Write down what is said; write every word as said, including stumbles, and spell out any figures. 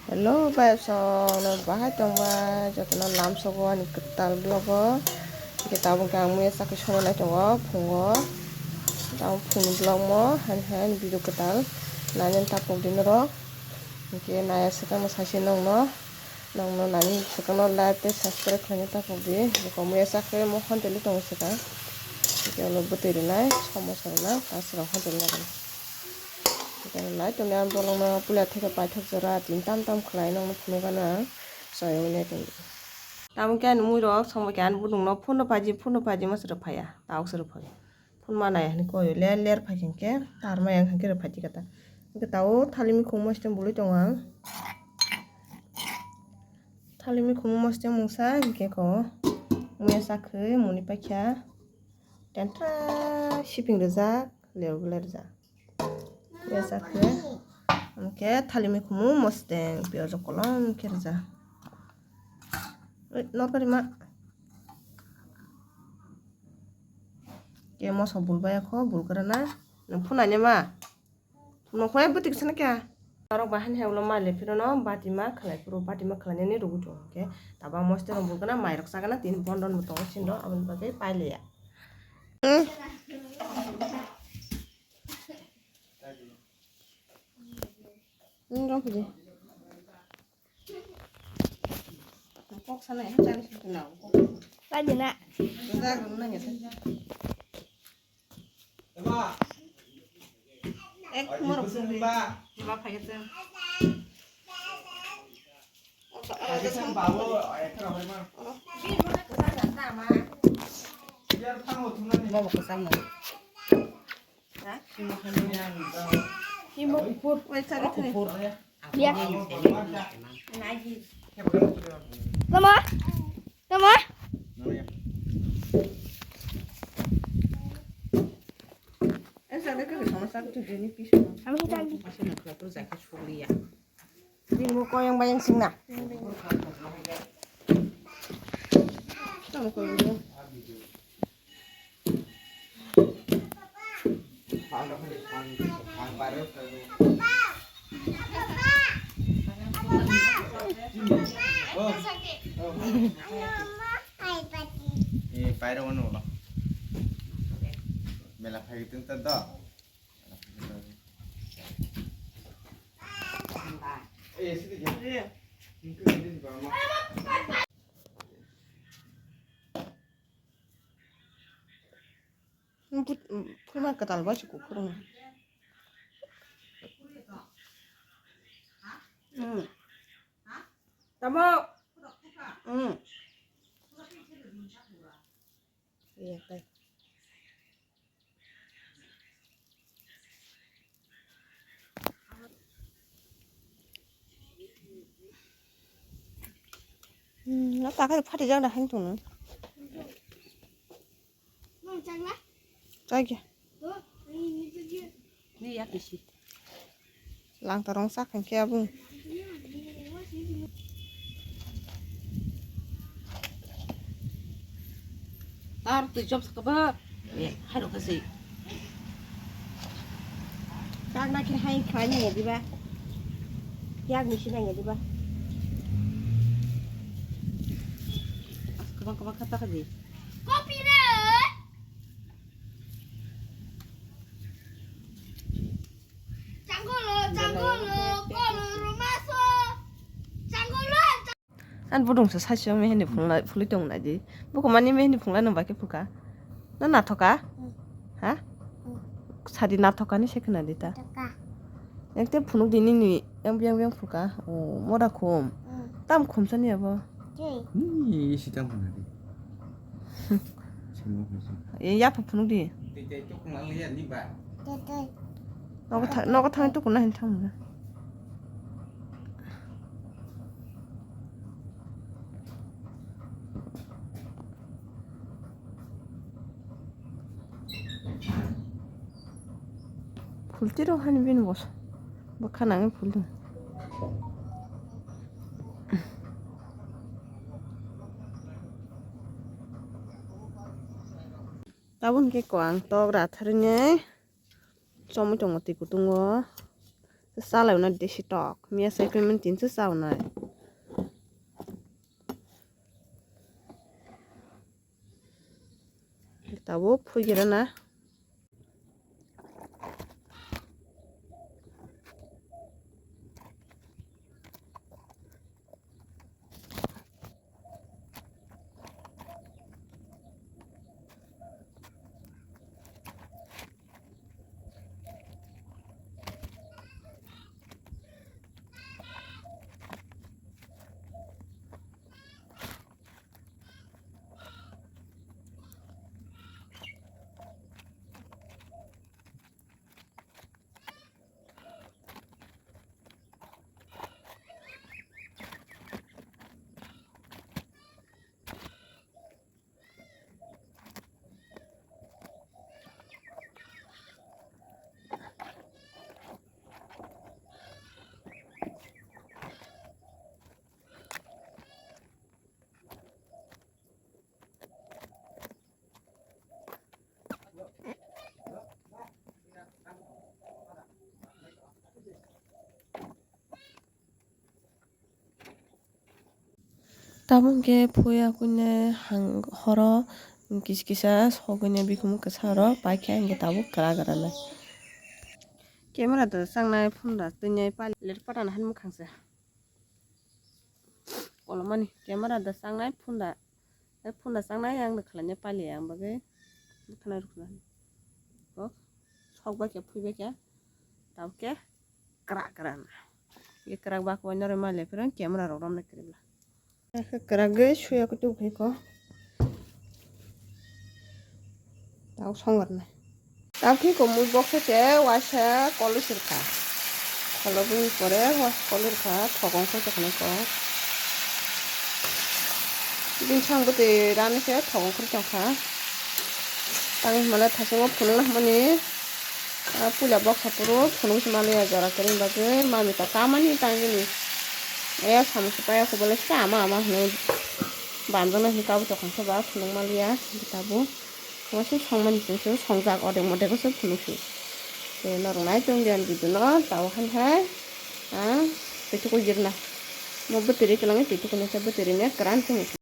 Hello, bai song, no bahai tongba, jotono lamsogo ani kwtal vlog o. Hwnkhe tabuk khe ang muya chakhe sono nai tongo phungo. Tabuk phungni vlog mo, hani hai video kwtal nainani tapok di norok. Hwnkhe naya swkang no saisi nongno, nongno nani swkang no like tei subscribe khlaina tapok di. Hwnkhe muya chakhe mo honteli tongo swkang. Hwnkhe ulo bwtwi rwnai, somosa rwna, ta swkang honteli nai. Lai tongni ang bolongno puila theke paithak jora tin tam tam khlai nokno phunukgano ang chaywi nai tongdi. Tamo khe ani muirok songbai khe ani budukno phunno phaidi phunno phaidi masa rw phaiya, tauk se rw phaiya. Phunma nai hwnwi koyo ler ler phai khe tar maya wngkha khe rw phaidi kata. Hwnkhe tao thali mikhung mostem bului tongo ang. Thali mikhung mostem mungsa hwnkhe ko muya chakhwi muni paikha. Tentra siping rijak, lebu belai rijak. Yasa khe, hwnkhe thali mikhumu mosdeng piyaj kolom khe rwja. Oi, norkari ma. Ke moso bulbaya kho, bulkara na. Nang phunanya ma. Phunukho ya bwtwi kisa na kya. Norok bahai hai ulo ma le phiro no bati ma khlai phuru, bati ma khlai nani rwgwi tongo khe. Taba mosdeng rok bulkana, mai rok chakana, tini bondon bo tongo sindok, aboni bagwi pai liya. Hmm. Hmm, rong pidi. Kok sana ya, cari situ na. Tadi na. Kita guna ya. Ek moro sumbi. Ba phai gese. Mama kesana. Imo kupur. Oi, cari, cari. Biar. Mama. Mama. Kami cari. Imo koyang bayang singna. Tamo koyang. Eh, pairo wano. Mela phai tun ta do. Phulma kwtal bai se kuphuru. Tamo. Iya, tai. Hmm, no takhai phatijak da hang tongno. Chakya. Ni ya kisi. Lang tarong sak hangke abung. Tar twi chop sakaba. Eh, haro kasi. Kak na khe hai khai nang ya diba? Yak ni si nang ya diba? As kabang kabang kata kaji. Kopi re. Changolo, changolo, kolo romaso. Changolo. An budung sa sasio meheni phulna phuli tong na di. Buko mani meheni phulna nang baki phuka. Na nathoka? Ha? Sadi nathoka ni se khna di ta. Toka. Ekte phunuk di nini yang biang biang phuka. O mora khum. Tam khum sani abo. Ni si tam khum di. Simo khum si. E ya phu phunuk di. Tei tei tuk nang liya ni ba. Tei tei. Nogo thang, nogo thang tuk na hin thang. Phultiro hani bini bos. Bwkha nangwi phuldi. Tabuk hwnkhe ko ang tok ratharwi nai chomwi tongo twi kutungo. Chalai no desi tok. Miya sai payment tin se chawnai. Tabuk phugira na. Tabuk khe phuya kuinai hang horo kisa kisa sogwini bikhumu kwsa oro paikhe hwnkhe tabuk kwrak rwnai. Camera da changnai phone da twinai pali ler patana han mwkhang se. Kolomani camera da changnai phone da, phone da changnai ang da khlainai pali ang bagwi bwkhwnai rwkhnai. Kok sok bai khe phui bai khe tabuk khe kwrak kwrak na. Ye kwrak bak bai noroi ma le phirang camera rok romnai kwrwi bla. Kwrak gwi suya kutuk khe ko. Tau songwrnai. Tau khe ko mui box se waisa koloi sirkha. Kholobwi pore waisa koloi rwkha, thokong khe tongkha ko. Bini sang bwtwi rani se thokong khe tongkha. Tangwi hwnmale thasingo phunukna hwnmani. Ah, puila boksa phuru phunuk se manliya jora kwrwini bagwi mami ta kamani tangwini. Aya samung se paya kubole se ama ama hwnwi bamjaknai hwnwi kabui tongkha se ba phunuk manliya tabuk. Koma se songmani chwng se songjak odek modek se phunuk se. Te norok nai tongdi ani video no tabuk han hai. Ah, tei tuku jirna. Mo bwtwi ri kwlangwi tei tuku nasa bwtwi ri ne kwran tongwi.